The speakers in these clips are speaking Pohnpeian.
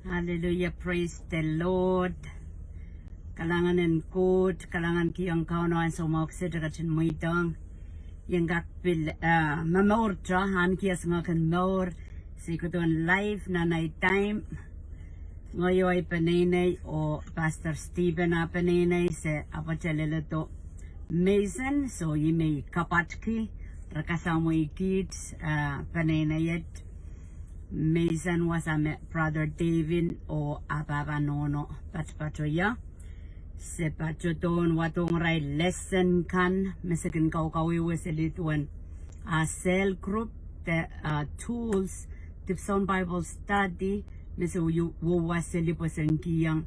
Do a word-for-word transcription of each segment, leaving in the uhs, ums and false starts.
Hallelujah, praise the Lord. Kalahngan en Koht, kalahngan kihong Kauno ansou mwahu kiset e ketin mweidohng I en kak pil, ah, momourte, ahneki e singek en mour, se kohdohn live nan ei time. Ngehi oh ei peneinei oh Pastor Stephen ah peneinei, se apwtehn leledo Mason, so ih me I kapwatki, re kasamwoh kiht, ah, peneinei et. Mason wasa me Brother David oh ah pahpa nohno patopato ie. Se patohdohn wadohng irail lesson kan me se kin kaukawehwe seli duwen ah cell group, the, ah, tools, dipwisoun Bible study, me se wia, wia seli pwe sen kihong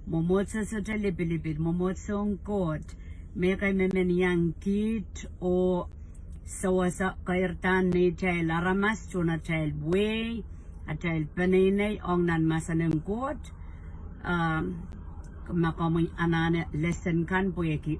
mwomwohdiso sohte lipilipil, mwomwohdiso en Koht, me kei me men iang kiht oh sewese keirda neitail aramas, tohn atail wehi, atail peneinei, ong nan mahsen en Koht. Um, ma komwi anahne lesson kan pwehki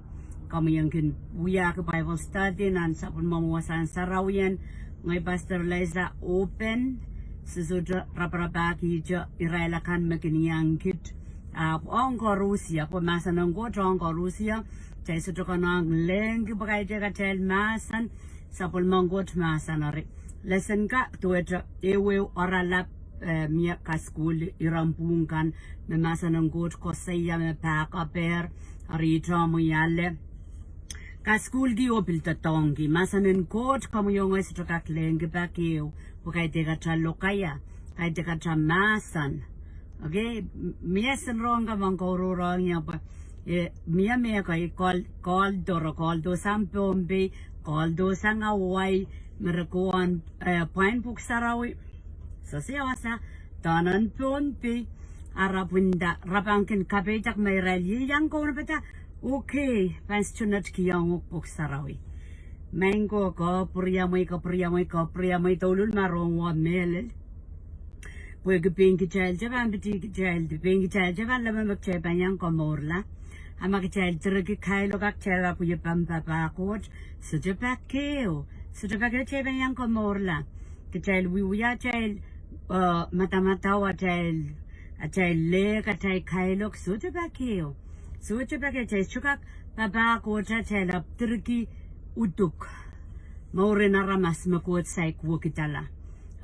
komwi en kin wiahki Bible study nan sapwellimomwi wasahn sarawien, ngehi Pastor Eliza open, se sohte raparapahkihte irail akan me kin iang kiht. Ah, ong koarusie, pwe mahsen en Koht ong koarusie, kitail sohte konehng lehngki pwe kaidehk atail mahsen, sapwellimen Koht mahsen eri. Lesson ka duwehte ehuehu oaralap, eh, mie kasukuhl iren pwuhng kan, me mahsen en Koht koasoia me pahkapehr, eri ihte omwi ale kasukuhlki oh pil doadoahngki. Mahsen en Koht, komwi oh ngehi sohte kak lehngki pak ehu, pwe kaidehk atail lokaia, kaidehk atail mahsen. Okay, m-, mie sen rong ka men kouruhrong ie pwe, eh, mie mehkei kohl, kohldo, re kohldo sang Pohnpei, kohldo sang Hawaii, me re kohwong, eh, pwain pwuhk sarawi. Sehse ia wasa, dohnen Pohnpei, a rapwinda, re pahn kin kapeidek me irail ieiang kaunopada, okay, pahn sohte ngetkihong uhk pwuhk sarawi. Maing ko, kapwuriamwei, kapwuriamwei, kapwuriamwei, douluhl ma rong wia mehlel. Pwehki pein kitail te pahn pitih kitail, pein kitail te pahn leme me kitail pahn iang komourla. A ma kitail direki kailok a kitail ahpw wia pahn papah Koht, sohte pak ehu, sohte pak ehu kitail pahn iang komourla. Kitail wiewia atail, eh, madamadau, atail, atail lehk, atail kailok, sohte pak ehu. Sohte pak ehu, kitail sohte kak papah Koht, atail ahpw direki uduk. Mouren aramas me Koht saik wekidala.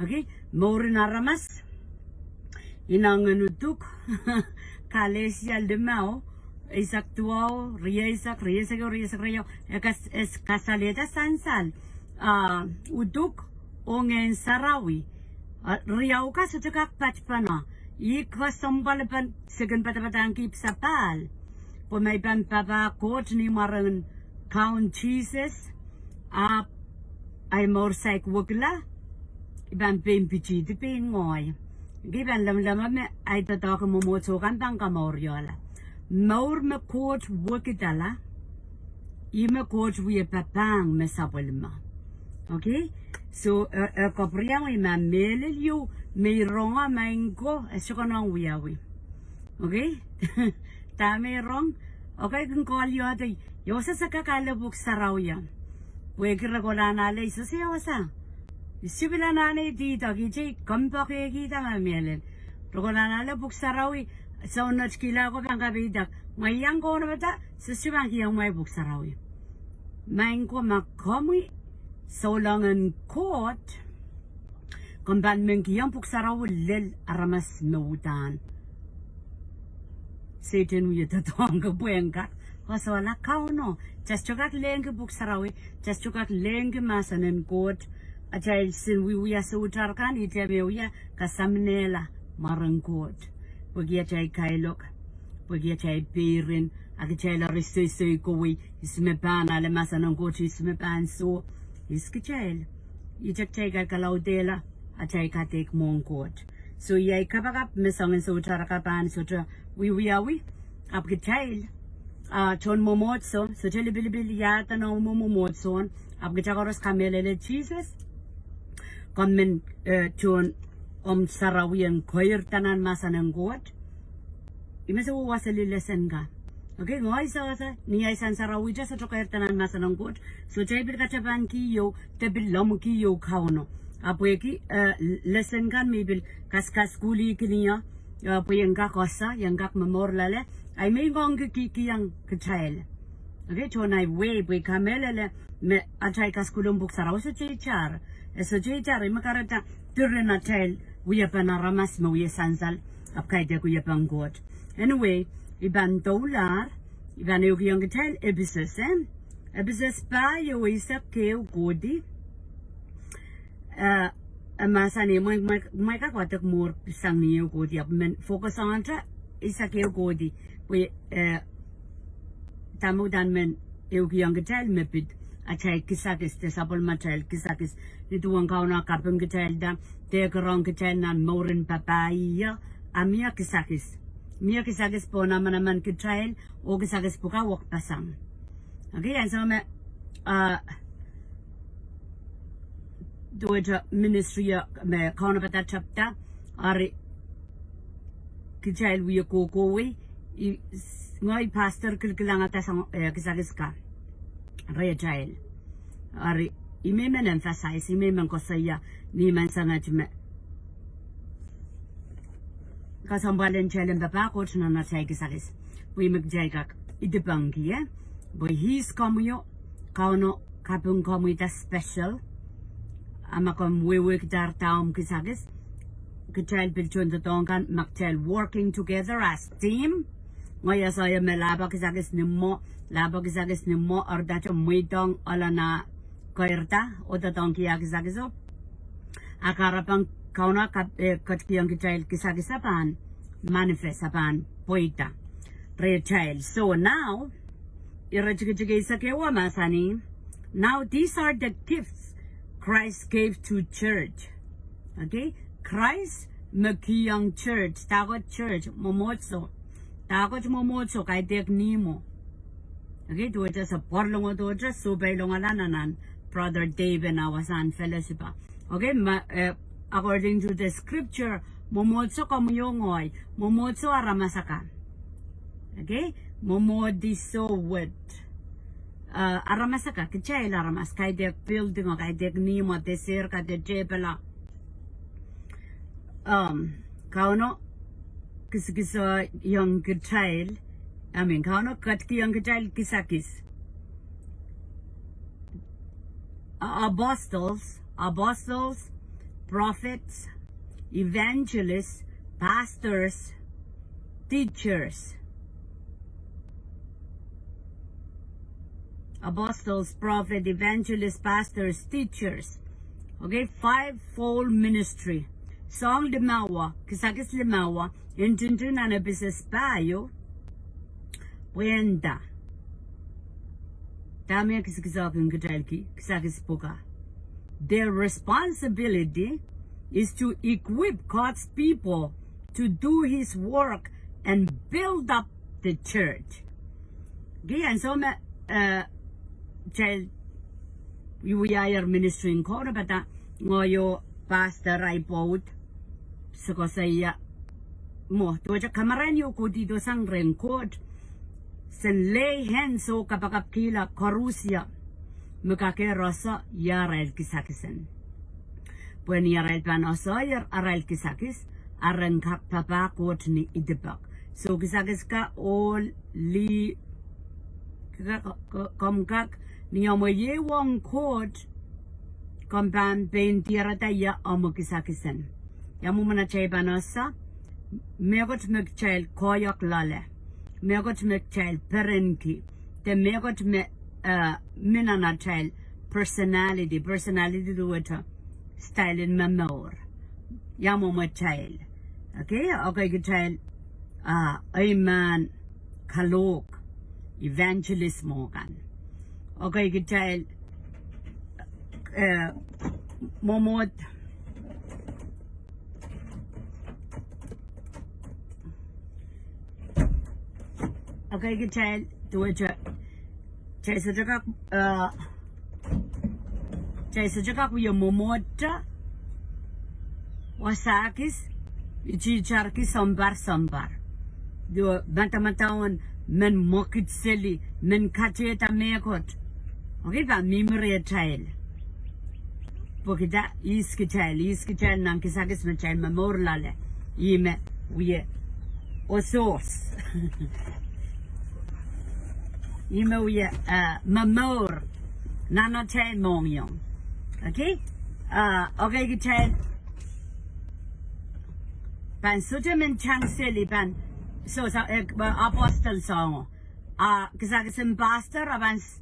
Okay? Mouren aramas, inengen uduk, Kalesia limau, eisek duwau, rieisek, rieisek, rieisek riau, e kas-, e kasalehda sansal, ah, uduk, oh ngehn sarawi. Ah, riau ka sohte kak patpene. Ih kesempwal pahn se kin padapadahngki ipwsapahl. Pwe ma I pahn papah Koht ni mwaren Kaun Sises, ahpw ahi mour saik wekila, I pahn pein pitihdi pein ngehi. Ke I pahn lemleme me ahi doadoahk en mwomwohdiso kan pahn kamouriohla. Mour me Koht wekidala, ih me Koht wie papahng me sapwellime. Okay? So, eh, eh, kapwuriamwei ma mehlel ieu me I rong, maing ko, e sohte konehng wiawi. Okay? Dahme I rong? Okay, kin kohl iohte, I sehse kak ale pwuhk sarawi ie. Pwehki re kolahng ale I sehse ia wasa. I sehse pil anahne ididek, I tei kompoakehkihda ma mehlel. Re kolahng ale pwuhk sarawi, soun netikihla ko pahn kapeidek. Ma I iang kaunopada, se sehse pahn kihong mwahi pwuhk sarawi. Maing ko, ma komwi souleng en Koht, komw pahn men kihong pwuhk sarawi lel aramas me uhdahn. Sehdan wie doadoahngki pwehn kak koasoala Kauno. Kitail sohte kak lehngki pwuhk sarawi, kitail sohte kak lehngki mahsen en Koht. Atail sen wiewia soutar kan, ihte me wia kasaminehla mwaren Koht. Pwehki atail kailok, pwehki atail peirin, a kitail eri soisoi kowei, ihs me pahn ale mahsen en Koht, ihs me pahn soh, ihs kitail. Ihte kitail kak kalaudehla atail kadeik mwohn Koht. So, iei kapakap me soangen soutar ka pahn sohte wiewiawi, ahpw kitail, ah, tohn mwomwohdiso, sohte lipilipil ia duwen omw mwomwohdiso, ahpw kitail koaros kamehlele Sises. Komw men, eh, tohn omw sarawi en keirda nan mahsen en Koht. Ih me se wia seli lesen ka. Okay, ngehi sehse, ni ahi sansarawi te sohte keirda nan mahsen en Koht. So kitail pil katepen kihong, de pil lemmwiki Kauno. Ahpw pwehki, eh, lesen kan me I pil kaskasukuhlihki ni ie, eh, pwe I en kak ese, I en kak momour loale, I men ngoangki kihkihong kitail. Okay, tohn ahi wehi, pwe I kamehlele me atail kasukuhlen pwuhk sarawi e sohte itar. E sohte itar, ih me kahrehda diren atail wiepen aramas me wia sansal, ahpw kaidehk wiepen Koht. Anyway, I pahn doulahr, I pahn ehukihong kitail Episos, eh? Episos pahieu, eisek ehu kohdi. Eh, e mahsanih, mwein, mwein, mwein kak wadek mwuhr sang ni ehu kohdi, ahpw men focus ong eisek ehu kohdi. Pwe, eh, dahme uhdahn men ehukihong kitail me pid atail kisakis, de sapwellimatail kisakis. Nin duwen Kauno kapingkitailda, de kerohng kitail nan mouren papah, ih, a mie kisakis. Mie kisakis pohn manaman kitail, oh kisakis pwukat wekpeseng. Okay, ansou me, ah, duwehte ministry, eh, me Kauno pahn tepda, eri kitail wie kohkohwei, I, s-, ngehi pastor kilkilang atail sang, eh, kisakis kan rehtail. Eri, I men men emphasize, I men men koasoia, ni men sang at me kesempwal en kitail en papah Koht nan atail kisakis. Pwe ih me kitail kak idipengki, eh? Pwe ihs komwi oh, Kauno kaping komwi da special. A ma komw wehwehkidahr dahme kisakis, kitail pil tohndoadoahk kan, ma kitail working together as team. Ngehi ese me lahpo kisakis ni mwo, lahpo kisakis ni mwo, eri da te mweidohng ohlahna keirda, oh doadoahngki ah kisakis oh. A kahrepen Kauno kap-, eh, ketikihong kitail kisakis a pahn manifest, a pahn pweida rehtail. So now, iretikitik eisek ehu mahsanih, now these are the gifts Christ gave to church. Okay? Krais me kihong church, dahkot church, mwomwohdiso. Dahkot mwomwohdiso, kaidehk ni mwo. Okay, duwehte se pwarlongo duwehte, sohpeilongala nan, nan Brother Dave en ah wasahn fellowship ah. Okay, ma, eh, according to the scripture, mwomwohdiso komwi oh ngehi, mwomwohdiso aramas akan. Okay, mwomwohdiso wet. Eh, aramas akan, kitail aramas, kaidehk building oh kaidehk ni mwo, de sehrka, de tepela. Um, Kauno kisakisohiong kitail, I mean, Kauno ketikihong kitail kisakis. A-, apostles, apostles, prophets, evangelists, pastors, teachers. Apostles, prophet, evangelist, pastors, teachers. Okay, fivefold ministry. Soahng limau, kisakis limau, ntingdi nan Episos pahieu. Pwenda. Dahme kisakisohkin kitail ki, kisakis pwukat. Their responsibility is to equip God's people to do his work and build up the church. Okay, ansou me, eh, kitail wiahier ministry en Kauno, pwe da ngehi oh pastor ahi pwoud, se koasoia mwo, duwehte kamarain ieu kohdi dohsang rehn Koht, sen lay hands oh kapakapkihla koaros me kak ese ia arail kisakis en. Pwe ni arail pahn eseier arail kisakis, a ren kak papah Koht ni idipek. So kisakis ka ohl, lih, ka, ka, ka, komw kak, ni omw ieiang Koht, komw pahn pein diarada ia omw kisakis en. Ia mwomwen atail pahn ese, mehkot me kitail koahiek loale, mehkot me kitail perenki, de mehkot me, eh, mi nan atail personality, personality duwehte style en momour. Ia mwomwen kitail. Okay, okay kitail, ah, ei mahn kalohk, evangelist mwo kan. Okay kitail, eh, mwomwohd, okay kitail, duwehte, kitail sohte kak, eh, kitail sohte kak wie mwomwohdte, wasakis, ititarki sounpar sounpar. Duwe madamadau en men mwekid seli, men katehda mehkot. Okay, pahn mihmi rehtail. Pwehki da, ihs kitail, ihs kitail nan kisakis me kitail momour loale. Ih me wie osos. Ih me wie, eh, momour nan atail mohngiong. Okay? Eh, okay, kitail pahn sohte men tang seli pahn, so, so, eh, apostle soango. Ah, kisakis en pastor, a pahn s-,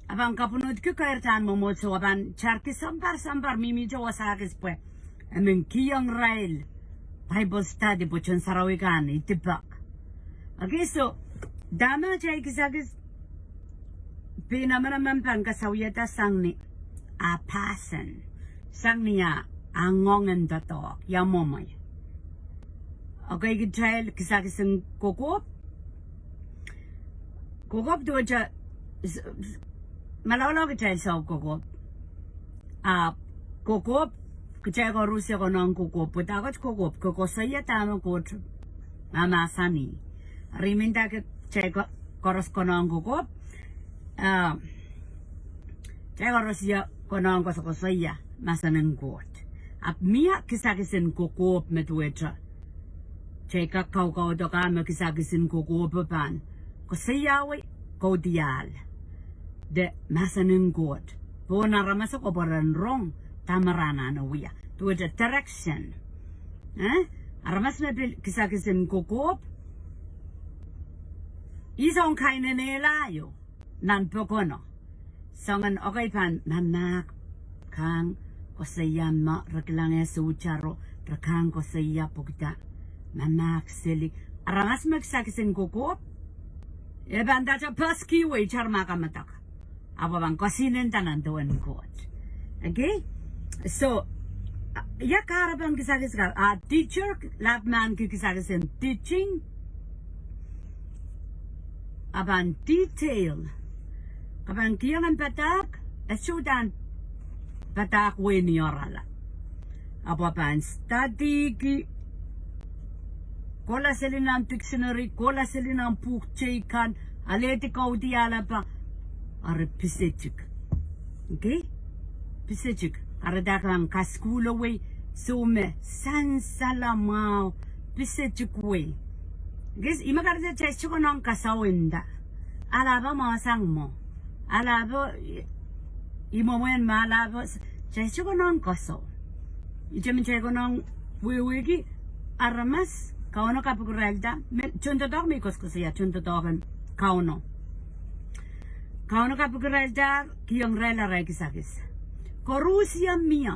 a pahn kapwunodki keirda en mwomwohdiso, a pahn tarki sounpar, sounpar mihmihte wasa kis pwe e men kihong irail Bible study pwe tohn sarawi kan i dipak. Okay, so, dahme atail kisakis, pein emenemen pahn kasawiada sang ni ah passion, sang ni ah, ah ngoang en doadoahk, ia mwomwe. Okay, kitail kisakis en kokohp. Kokohp duwehte, s-, s-, malaulau kitail soh kokohp. Ah, kokohp, kitail koaros e konehng kokohp, pwe dahkot kokohp, ke koasoia dahme Koht mahmahsanih. Eri mendahki kitail ko-, koaros konehng kokohp. Ah, kitail koaros e konehng koasokoasoia mahsen en Koht. Ahpw mie kisakis en kokohp me duwehte kitail kak kaukaudok me kisakis en kokohp pahn koasoiawi, kaudiahl de mahsen en Koht. Pohn aramas e koapworen rong dahme re anahne wia. Duwehte direction. Eh? Aramas me pil kisakis en kokohp, ih soangen kainenehla io nan pokono. Soangen, okay, pahn mahmahk, kang koasoia me re kilang e soutaro, re kang koasoia pwukida, mahmahk seli. Aramas me kisakis en kokohp, e pahn dahte paski wei, tar ma kamedek. Ahpw pahn koasoia nan dewen Koht. Okay? So, ah, ia kahrepen kisakis ka, ah, teacher, lap mahn ki kisakis en teaching, a pahn detail. Ke pahn kihong en padahk, e sohte padahk wei ni oarala. Ahpw pahn study ki, kohla seli nan dictionary, kohla seli nan pwuhk teikan, alehdi kaudiahl pahn, eri pisetik. Okay? Pisetik. Eri dahkot kasukuhlwei, soh me sansal mwahu, pisetik wei. Kis, ih me kahrehda kitail sohte konehng kasawenda. Ahla pahn mwahsang mwo. Ahla pahn, ih, ih mwomwen me ahla pahn, kitail sohte konehng kasawenda. Ihte me kitail konehng wehwehki aramas, Kauno kapikirailda, me tohndoadoahk me koasokoasoia, tohndoadoahk en Kauno. Kauno kapikirailda, kihong irail arail kisakis. Koaros mie.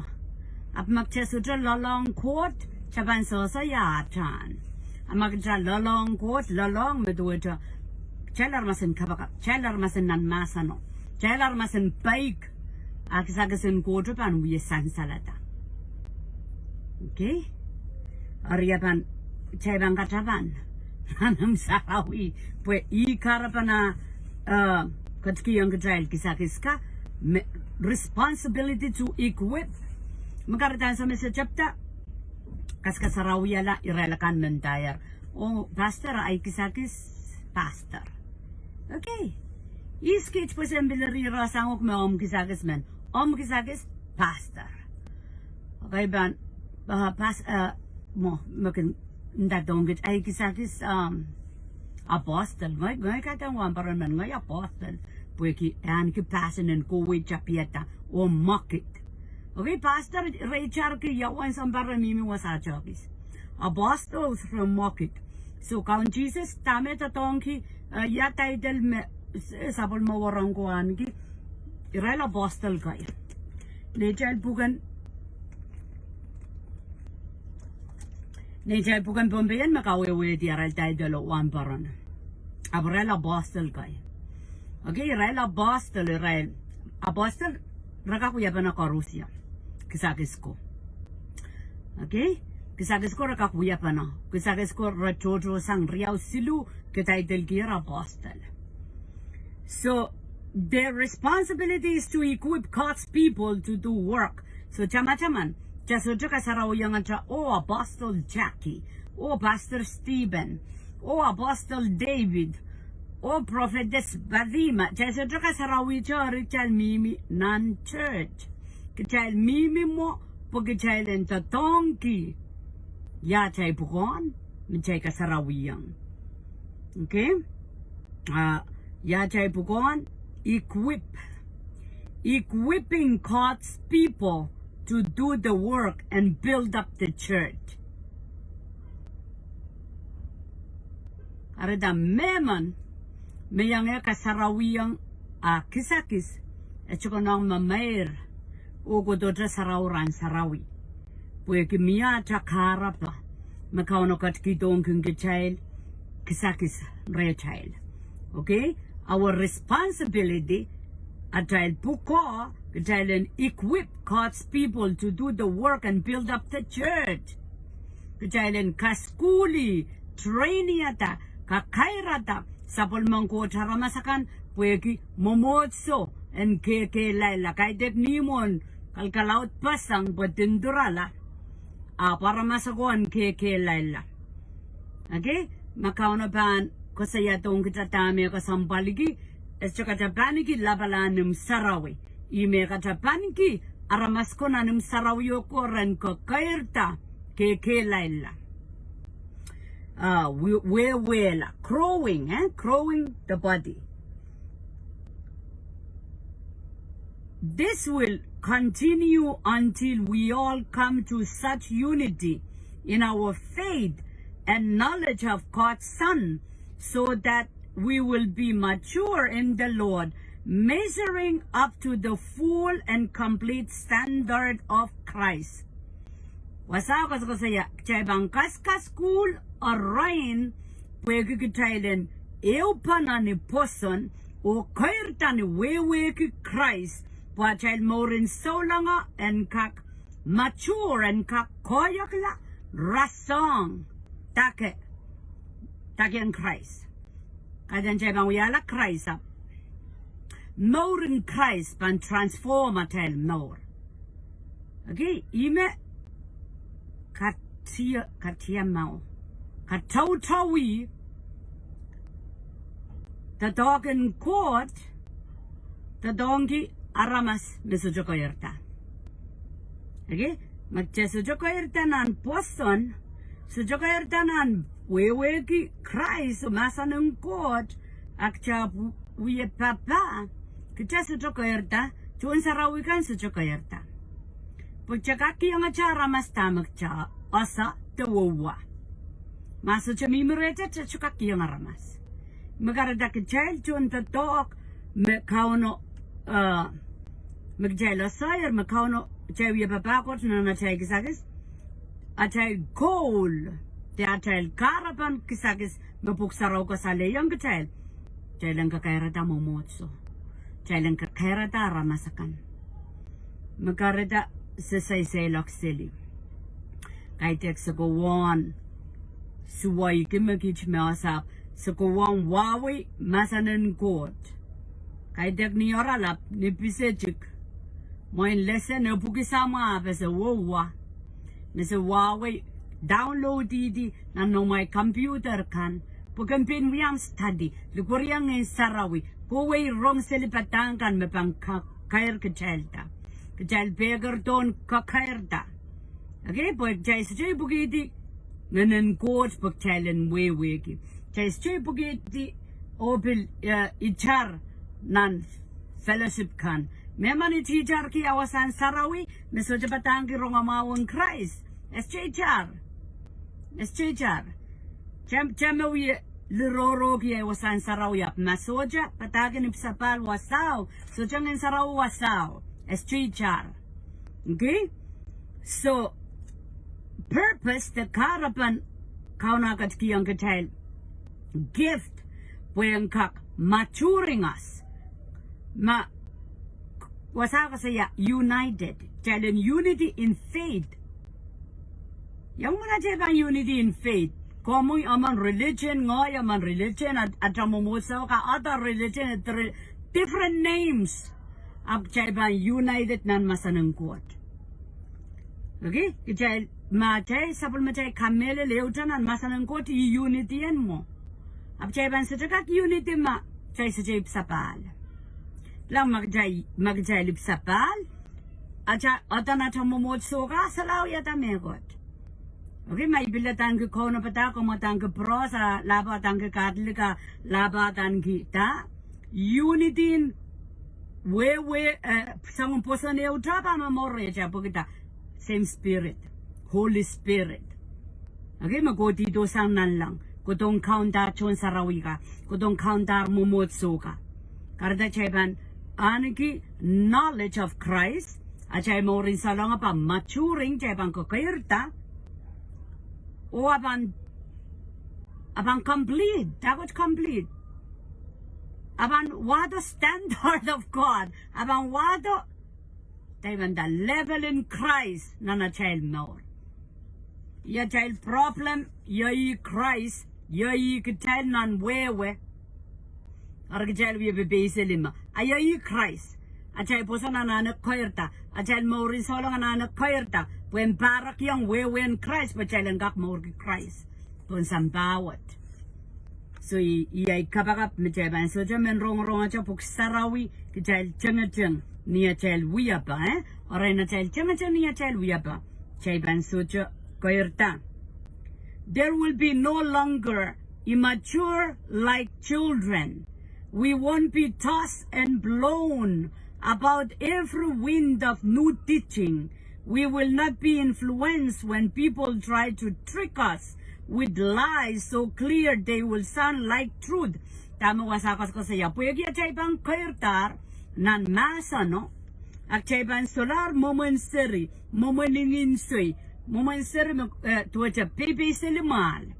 Ahpw ma kitail sohte loalahng Koht, kitail pahn sehse ia atail. A ma kitail loalahng Koht, loalahng me duwehte, kitail aramas en kapakap, kitail aramas en nan mahseno, kitail aramas en peik, a kisakis en Koht pahn wie sansalada. Okay? Eri ia pahn, kitail pahn katapan nan imwen sarawi, pwe ih kahrepen ah, eh, ketikihong kitail kisakis ka, me, responsibility to equip. Me kahrehda ansou me se tepda, kaskasarawihala irail akan me ndaier. Oh, pastor, ahi kisakis, pastor. Okay. Ihs kiht pwe se pil eri rasang uhk me omw kisakis men. Omw kisakis, pastor. Okay, pahn, ah, pas-, ah, mwo, me kin nda dohng kiht, ahi kisakis, um, apostle. Ngehi, ngehi kaidehn wahnpoaron men, ngehi apostle. Pwehki e ahneki passion en kohwei tapihada oh mwekid. Okay, pastor, irail tarki ia uwen sounpar re mihmi wasa tohkis. Apostles re mwekid. So, Kaun Sises dahme doadoahngki, eh, ia title me, s-, sapwellime wahnpoaron ko ahneki, irail apostle kei. Neitail pwuken, neitail pwuken Pohnpei en me kawehwehdi arail title oh wahnpoaron. Ahpw irail apostle kei. Okay, irail apostle, irail apostle, re kak wiahpene koaros ia kisakis ko. Okay? Kisakis ko re kak wiahpene. Kisakis ko re tohtohsang, riau siluh, ke title kier apostle. So, their responsibility is to equip God's people to do work. So, tamataman, kitail sohte kasarawiong ata, oh, Apostle Jackie, oh, Pastor Stephen, oh, Apostle David, oh, Prophetess Fatima, kitail sohte kasarawi ata eri kitail mihmi nan church. Kitail mihmi mwo, pwe kitail en doadoahngki Ia atail pwukoahn me kitail kasarawiong? Okay? Ah, ia atail pwukoahn? Equip. Equipping God's people to do the work and build up the church. Eri da mehmen me iang kasarawiong a kisakis, e sohte konehng memeir oh kohdohte sarawi rahn sarawi. Pwehki mie atail kahrepe me Kauno ketikihdohng kitail kisakis rehtail. Okay? Our responsibility, atail pwukoa, kitail en equip God's people to do the work and build up the church. Kitail en kasukuhlih, trainihada, kakairada sapwellimen Koht aramas akan pwehki mwomwohdiso en kehkehlailla. Kaidehk ni mwohn kalkalaud pasang pwe dindurala, ahpw aramas ako en kehkehlailla. Okay? Ma Kauno pahn koasoiahdohng kitail dahme kesempwaliki, e sohte katapaniki lapalahn imw sarawi. Ih me katapaniki aramas ko nan imw sarawi oko ren kekeirda kehkehlailla. Ah, we, we, wehwehla. Growing, eh? Growing the body. This will continue until we all come to such unity in our faith and knowledge of God's Son, so that we will be mature in the Lord, measuring up to the full and complete standard of Christ. Wasa koasokoasoia, kitail pahn kaskasukuhl arain pwehki kitail en ehupene ni pwoson oh keirda ni wehwehki Krais, pwe atail mourin souleng en kak mature, en kak koahiekla rasehng dake, dake en Krais. Kaidehn kitail pahn wiahla Krais ahpw mourin Krais pahn transform atail mour. Okay, ih me katia, katia mwahu, katautawih doadoahk en Koht, doadoahngki aramas me sohte keirda. Okay? Ma kitail sohte keirda nan pwoson, sohte keirda nan wehwehki Krais, mahsen en Koht, a kitail pw-, wie papah, kitail sohte keirda, tohn sarawi kan sohte keirda. Pwe kitail kak kihong atail aramas dahme kitail ese de wouwa. Ma sohte mihmi rehtail, kitail sohte kak kihong aramas. Me kahrehda kitail tohn doadoahk me Kauno, eh, me kitail eseier, me Kauno, kitail wie papah Koht nan atail kisakis, atail goal, de atail kahrepen kisakis me Pwuhk Sarawi kasalehiong kitail, kitail en kakairada mwomwohdiso. Kitail en kakairada aramas akan. Me kahrehda se saisailoak seli. Kaidehk se kowe en suwedki me kiht me wasa, se kowe en wahwei mahsen en Koht. Kaidehk ni oaralap, ni pisetik, mwein lesen epwiki samwa ahpw se wouwa. Me se wahwei, download-idi nan noumwail computer kan, pwe ke pil wia study, likwerih Ngehn Sarawi, kowe rong seli padahk kan me pahn ka-, kair kitailda. Kitail pil ekerdohn kakairda. Okay, pwe kitail sohte ipwikihdi Ngehn en Koht pwe kitail en wehwehki. Kitail sohte ipwikihdi oh pil, eh, itar nan fellowship kan. Mehmen ititarki wasahn sarawi, me sohte padahngki rongamwahu en Krais. E sohte itar. E sohte itar. Kitail, kitail me wie lirohrohki wasahn sarawi ahpw ma sohte padahki ni pisapahl wasao, sohte Ngehn Sarawi wasao, e sohte itar. Okay? So, purpose de kahrepen Kauno ketikihong kitail gift, pwe en kak maturing us. Ma wasa koasoia united, kitail en unity in faith. Ia mwomwen atail pahn unity in faith? Komwi emen religion, ngehi emen religion, at-, atail mwomwohdiso ka other religion, at re-, different names. Ahpw kitail pahn united nan mahsen en Koht. Okay, kitail, ma atail sapwellimatail kamehlele ehute nan mahsen en Koht, ih unity en mwo. Ahpw kitail pahn sohte kak unity ma kitail sohte ipwsapahl. Kilang, ma kitail, ma kitail ipwsapahl, atail, adan atail mwomwohdiso ka solahr wiahda mehkot. Okay, ma I pil adaneki Kauno padahk, komw adaneki Pros, a lahpo adaneki Katolik, a lahpo adaneki da. Unity en wehwe, eh, soangen pwoson ehute pahn momour rehtail pwehki da, same Spirit, Holy Spirit. Okay, me kohdido sang nanleng, kohdohng kaunda tohn sarawi ka, kohdohng kaunda mwomwohdiso ka. Kahrehda kitail pahn ahneki knowledge of Christ, atail mour en souleng pahn maturing, kitail pahn kekeirda, oh a pahn, a pahn complete, dahkot complete. A pahn wahdo standard of God, a pahn wahdo, kitail pahn da level en Christ nan atail mour. Ia atail problem, ia ih Christ, ia ih kitail nan wehwe. Eri kitail wie pepeiseli me, a ia ih Christ. Atail pwoson anahne keirda, atail mour en souleng anahne keirda, pwehn pahrekiong wehwehn Christ, pwe kitail en kak mourki Christ pohn sampah wet. So, i, iei ai kapakap me kitail pahn sohte men rongorongete pwuhk sarawi, kitail tengeteng ni atail wiepe, eh? Eri ni atail tengeteng ni atail wiepe, kitail pahn sohte keirda. There will be no longer immature like children. We won't be tossed and blown about every wind of new teaching. We will not be influenced when people try to trick us with lies so clear they will sound like truth. Dahme wasa koasokoasoia? Pwehki atail pahn keirdahr nan mahseno, a kitail pahn solahr mwomwen seri, mwomwen ngihn soi, mwomwen seri me, eh, duwehte peipeiseli mwahl.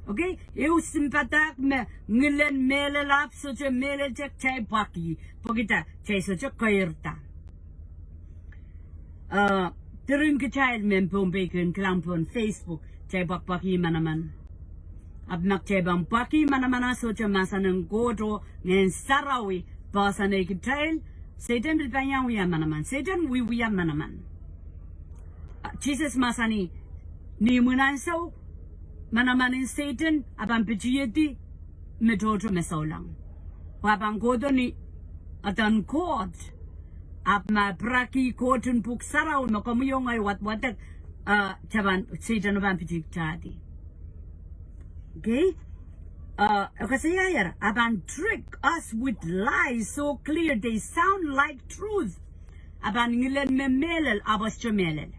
Okay? Ehu sounpadahk me ngilen mehlel ahpw sohte mehlel, kitail pwakih, pwehki da, kitail sohte keirda. Eh, diren kitail mehn Pohnpei kin kilang pohn Facebook, kitail pwakpwakih manaman. Ahpw ma kitail pahn pwakih manaman, a sohte mahsen en Koht oh Ngehn Sarawi poahsoanehdi kitail, Sehdan pil pahn iang wia manaman. Sehdan wiewia manaman. A, Sises mahsanih, ni imwin ansou, manaman en Sehdan a pahn pitihedi me tohto me souleng, pwe a pahn kohdo ni eden Koht. Ahpw ma piraki Koht en Pwuhk Sarawi me komwi oh ngehi wadwadek, a, kitail pahn, Sehdan a pahn pitih kitahdi. Okay? A, e koasoiaier, a pahn trick us with lies so clear they sound like truth. A pahn ngilen me mehlel ahpw sohte mehlel.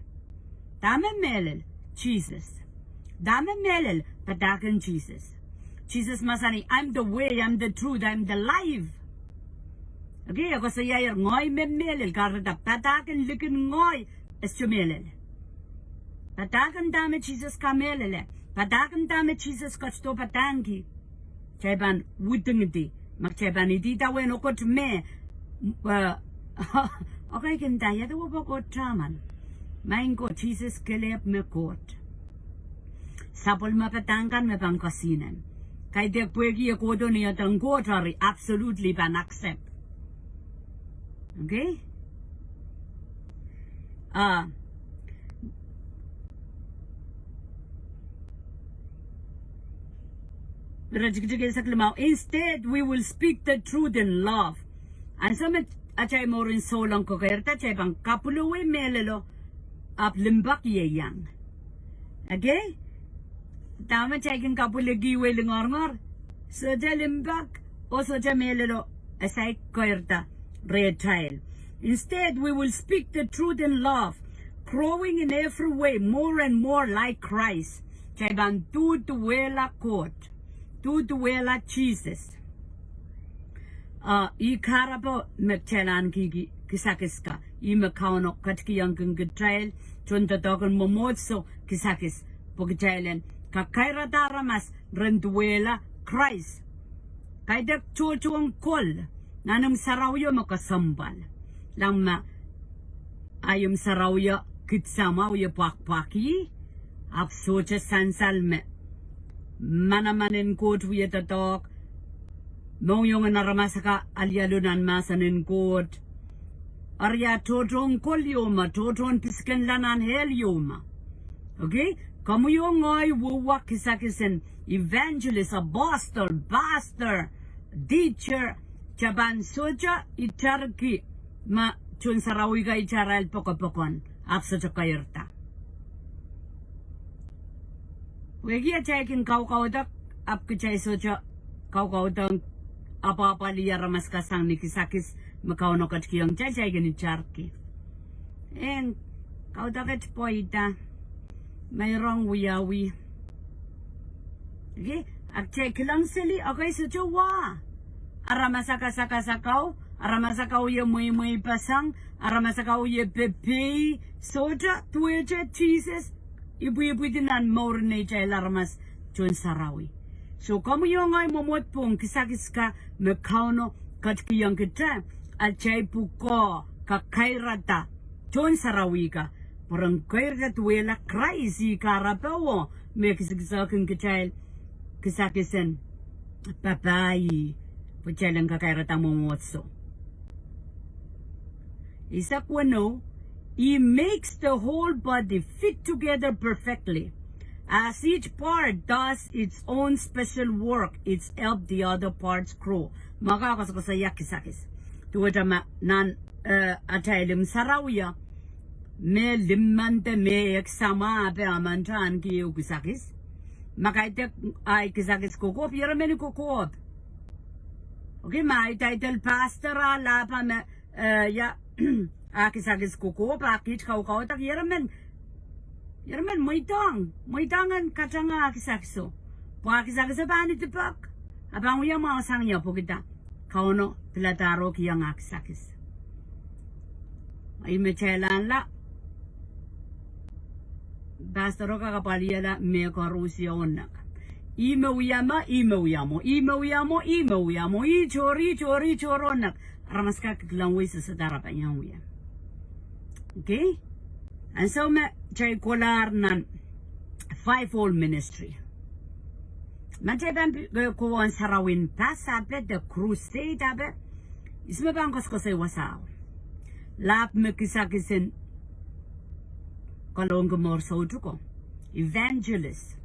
Dahme mehlel? Sises. Dahme mehlel? Padahk en Sises. Sises mahsanih, I'm the way, I'm the truth, I'm the life. Okay, e koasoiaier ngehi me mehlel, kahrehda padahk en likin ngehi e sohte mehlel. Padahk en dahme Sises kamehlele, padahk en dahme Sises ketido padahngki, kitail pahn widingidi. Ma kitail pahn idihda uwen okot me, eh, okay, kin da ia de wepwoko taman. Maing ko, Sises kelehpw me Koht. Sapwellime padahk kan me pahn kesihnen. Kaidehk pwehki e kohdo ni eden Koht eri absolutely pahn accept. Okay? A, ire tikitik eisek limau, instead we will speak the truth in love. Ansou me atail mour en souleng kekeirda, kitail pahn kapwilewei mehlelo, ahpw limpoak ieiang. Okay? Dahme kitail kin kapwilehki wei, lingorngor, sohte limpoak oh sohte mehlelo, e saik keirda rehtail. Instead, we will speak the truth in love, growing in every way more and more like Christ. Kitail pahn duduwehla Koht, duduwehla Sises. A, ih kahrepe me kitail ahneki kisakis ka, ih me Kauno ketikihong kitail tohndoadoahk en mwomwohdiso kisakis, pwe kitail en kakairada aramas ren duwehla Krais. Kaidehk tohtohn kol, nan imw sarawio me kesempwal. Kilang ma, a imw sarawio kid samwa wie pwakpwakih, ahpw sohte sansal me manaman en Koht wie doadoahk, mohngiongen aramas akan alialu nan mahsen en Koht. Eri a tohtohn kol ieu me, tohtohn pisikenla nan ehl ieu me. Okay? Komwi oh ngehi wehwehki kisakis en evangelist, apostle, pastor, teacher, kitail pahn sohte itarki ma tohn sarawi ka itar arail pokopokon, ahpw sohte keirda. Pwehki atail kin kaukaudok, ahpw kitail sohte kaukaudok apwahpwalih aramas kan sang ni kisakis me Kauno ketikihong kitail, kitail kin itarki. En kaudok et pweida, meirong wiawi. Okay? Ahpw kitail kilang seli, okay, sohte wa. Aramas a kasakasakau, aramas a kak wie mweimweipeseng, aramas a kak wie pepei, sohte duwehte Sises ipwipwidi nan mour en neitail aramas tohn sarawi. So, komwi oh ngehi mwomwohd pwong kisakis kan me Kauno ketikihong kitail, atail pwukoa kakairada tohn sarawi kan, pwe ren keirda duwehla Krais, ih kahrepe wo me kisakisohkin kitail kisakis en papah ih, pwe kitail en kakairada mwomwohdiso. Eisek weneu, He makes the whole body fit together perfectly, as each part does its own special work, it's help the other parts grow. Ma ke koasokoasoia kisakis, duwehte ma nan, eh, atail limwin sarawio, me limwin de me ekis samwa ape emen ahneki ehu kisakis. Ma kaidehk ahi kisakis kokohp, ieremen kokohp. Okay, ma ahi title pastor a lahpa me, eh, ia, ah kisakis kokohp, ah kiht kaukaudok, ieremen, ieremen mweidohng, mweidohng en katanga ah kisakiso. Pwe ah kisakiso pahn idipek, a pahn wia mwahu sang ie pwehkida Kauno piladahr oh kihong ah kisakis. Ih me kitail anahne, pastor o kak apwalihala mehkoaros ie oh nek. Ih me wia mwo, ih me wia mwo, ih me wia mwo, ih me wia mwo, ih tohr, ih tohr, ih tohr oh nek. Aramas kak kilang wei sehse dahme re pahn iang wia. Okay? Ansou me kitail kolahr nan fivefold ministry, ma kitail pahn pi-, eh, kohwong sarawien pass ape de crusade ape, ihs me pahn koasokoasoi wasao? Lahp me kisakis en kalohk mour soutuko. Evangelist.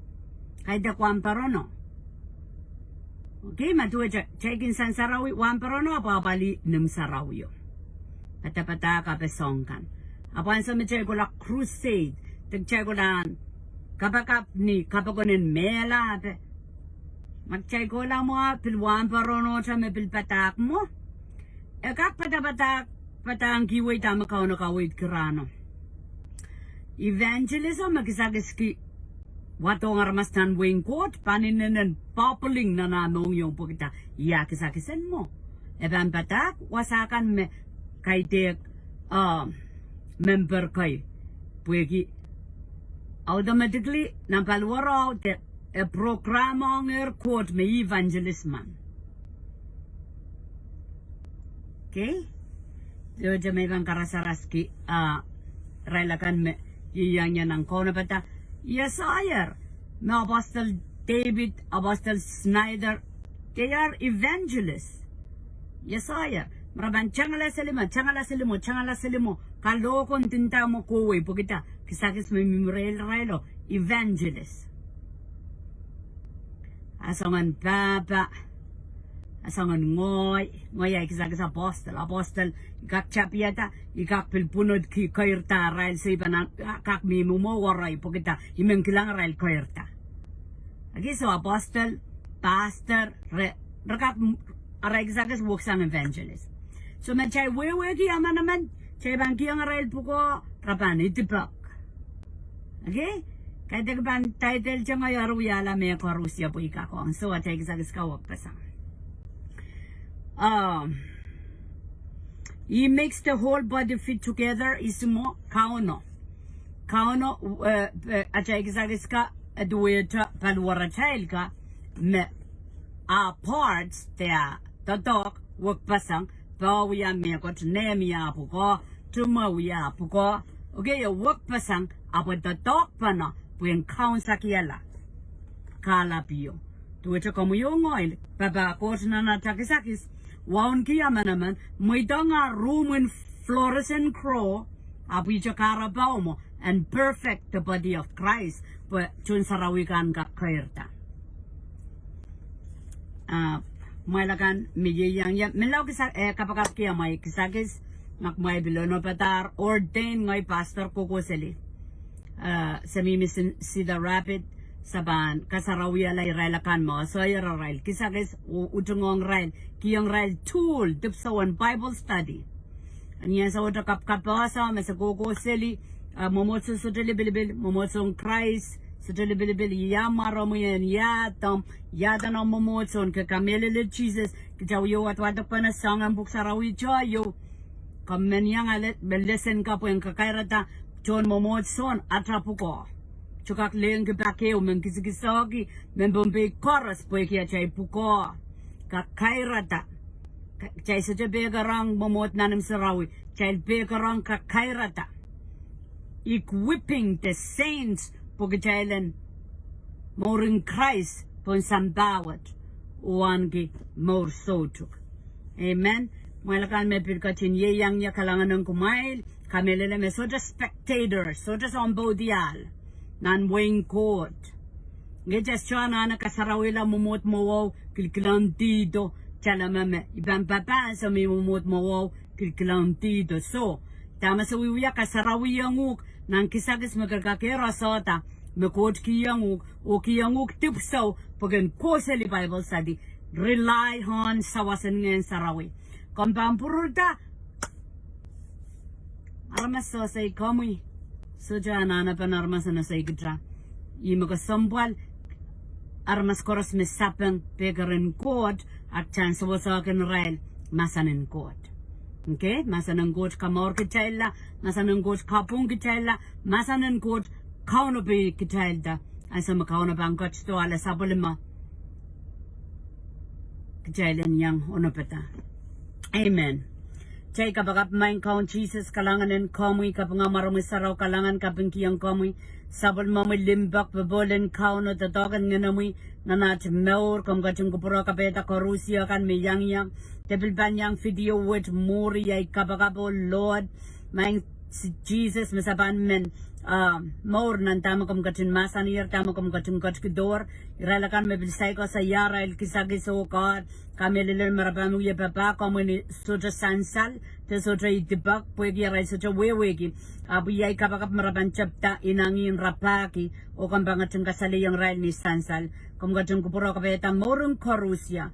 Kaidehk wahnpoarono. Okay, ma duwehte kitail kin sang sarawi, wahnpoarono apwahpwalih limwin sarawio. Padapadahk ape soahng kan. Ahpw ansou me kitail kohla crusade, de kitail kohla kapakap ni kapokon en mehla ape, ma kitail kohla mwo pil wahnpoaronohte me pil padahk mwo, e kak padapadahk, padahngki wei dahme Kauno kaweidki rahno. Evangelism me kisakiski wadohng aramas nan wehin Koht, pahn inenen bubbling nan ah mohngiong pwehkida ih ah kisakis en mwo. E pahn padahk wasa kan me kaidehk, ah, member kei. Pwehki automatically nan paliwar o de e program-ohngehr Koht me evangelist men. Okay? Duwehte me I pahn karasaraski, ah, irail akan me ieiang ie nan kaunopada, I esaier me Apostle David, Apostle Snyder, they are evangelists. I esaier me re pahn tangala seli mwo, tangala seli mwo, tangala seli mwo, kalohk oh ndinda mwo kohwei pwehkida kisakis me mihmi rehrail o, evangelist. A soangen pahpa, a soangen ngehi, ngehi ahi kisakis apostle. Apostle, I kak tapihada, I kak pil pwunodki keirda arail, se I pahn kak mihmi mwo werei pwehkida I men kilang arail keirda. Okay, so apostle, pastor, re, re kak, arail kisakis weksang evangelist. So ma kitail wehwehki emenemen, kitail pahn kihong arail pwukoa, re pahn idipek. Okay? Kaidehk I pahn titlete ngehi, eri wiahla mehkoaros ie pwe I kak ong. So atail kisakis kan wekpeseng. Um, He makes the whole body fit together, ihs mwo? Kauno. Kauno, eh, eh, atail kisakis kan, eh, duwehte paliwaratail kan, me ah parts, de ah doadoahk wekpeseng, poh wia mehkot, nehn wia pwukoa, tumwe wia pwukoa, okay, e wekpeseng, ahpw e doadoahkpene pwehn kaunsakihala kahlap ieu. Duwehte komwi oh ngehi, papah Koht nan atail kisakis, wauneki emenemen, mweidohng ah room en flourishing grow, ahpw ihte kahrepe mwo, and perfect the body of Christ, pwe tohn sarawi kan kak keirda. Ah, kumwail akan me ieiang ie, menlau kisa, eh, kapakapki amwail kisakis, ma kumwail pil onopadahr ordain ngehi pastor kohkohseli. Ah, se mihmi Cedar Rapids, se pahn kasarawihala irail akan me asoia rarail kisakis oh utung ong irail, kihong irail tool, dipwisou en Bible study. Ni ansou wet kapwkapwehso me se kohkohseli, ah, mwomwohdiso sohte lipilipil, mwomwohdiso en Krais sohte lipilipil, ia mwaromwi en, ia dohn, ia dohn omw mwomwohdiso en. Ke kamehlele Sises, kitail wie wadwadek pene soangen pwuhk sarawi, kitail iou, komw men iang ale, me lesen kapw en kakairada tohn mwomwohdiso en ata pwukoa. Kitail kak lehn kipak ehu, men kisakisohki mehn Pohnpei koaros pwehki atail pwukoa. Kakairada. Ka-, kitail sohte pehkerong mwomwohd nan imw sarawi. Kitail pehkerong kakairada. Equipping the saints pwe kitail en mourin Krais pohn sampah wet oh ahneki mour soutuk. Amen. Kumwail akan me pil ketin ieiang ie, kalahngan en kumwail. Kamehlele me sohte spectator, sohte sounpei diar nan wehin Koht. Ngehi kitail sohte anahne kasarawihla mwomwohd mwohwao kilkilang dihdo, kitail me me, I pahn papah ansou me mwomwohd mwohwao kilkilang dihdo. So, dahme se wiewia, kasarawihong uhk nan kisakis me ke kak ehr, asohda me Koht kihong uhk, oh kihong uhk dipwisou pwe ken kohseli Bible study. Rely on sawas en Ngehn Sarawi. Komw pahn pwururda, aramas sehse komwi, sohte anahnepen aramas en sehse kita. Ih me kesempwal, aramas koaros me sapeng pehker en Koht, a kitail en sewesehkin irail mahsen en Koht. Okay, mahsen en Koht kamour kitailla, mahsen en Koht kapwung kitailla, mahsen en Koht kaunopehi kitailda. Ansou me Kauno pahn ketido ale sapwellime, kitail en iang onopeda. Amen. Kitail kapakap. Maing Kaun Sises, kalahngan en komwi, kaping mwaromwi sarawi, kalahngan kapingkihong komwi sapwellimomwi limpoak, popohl en Kauno, doadoahk en Ngenomwi nan aht mour. Komw ketin kupwure kapaiada koarusie kan me iang iang, de pil pahn iang video wet mwuri, ahi kapakap, oh Lord, Maing Sises, me se pahn men, ah, mour nan dahme komw ketin mahsanier, dahme komw ketin ketikihdohr. Irail akan me pil saikinte ia arail kisakis, oh God, kamehlele me re pahn wie papah komwi ni sohte sansal de sohte idipek, pwehki arail sohte wehwehki. Ahpw iei ahi kapakap me re pahn tepda inangih rapahki, oh komw pahn ketin kasalehiong irail ni sansal. Komw ketin kupwure kapaiada mouren koarusie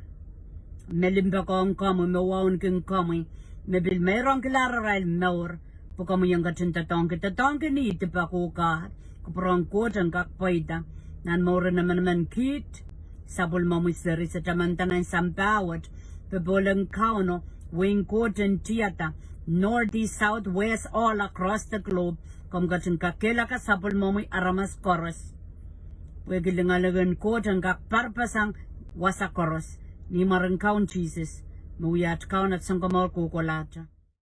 me limpoakohng komwi, me wauneki komwi, me pil meirongkilahr arail mour, pwe komwi en ketin doadoahngki, doadoahngki ni idipek, oh God. Kupwuren Koht en kak pweida nan mouren emenemen kiht, sapwellimomwi seri, se tamanda nan sampah wet, popohl en Kauno, wehin Koht en tiada, north, east, south, west, all across the globe. Komw ketin kakehlaka sapwellimomwi aramas koaros, pwehki lingalingen Koht en kak parpasang wasa koaros. Ni mwaren Kaun Sises, me wia aht Kaun, aht Sounkomour, kohkohlahte.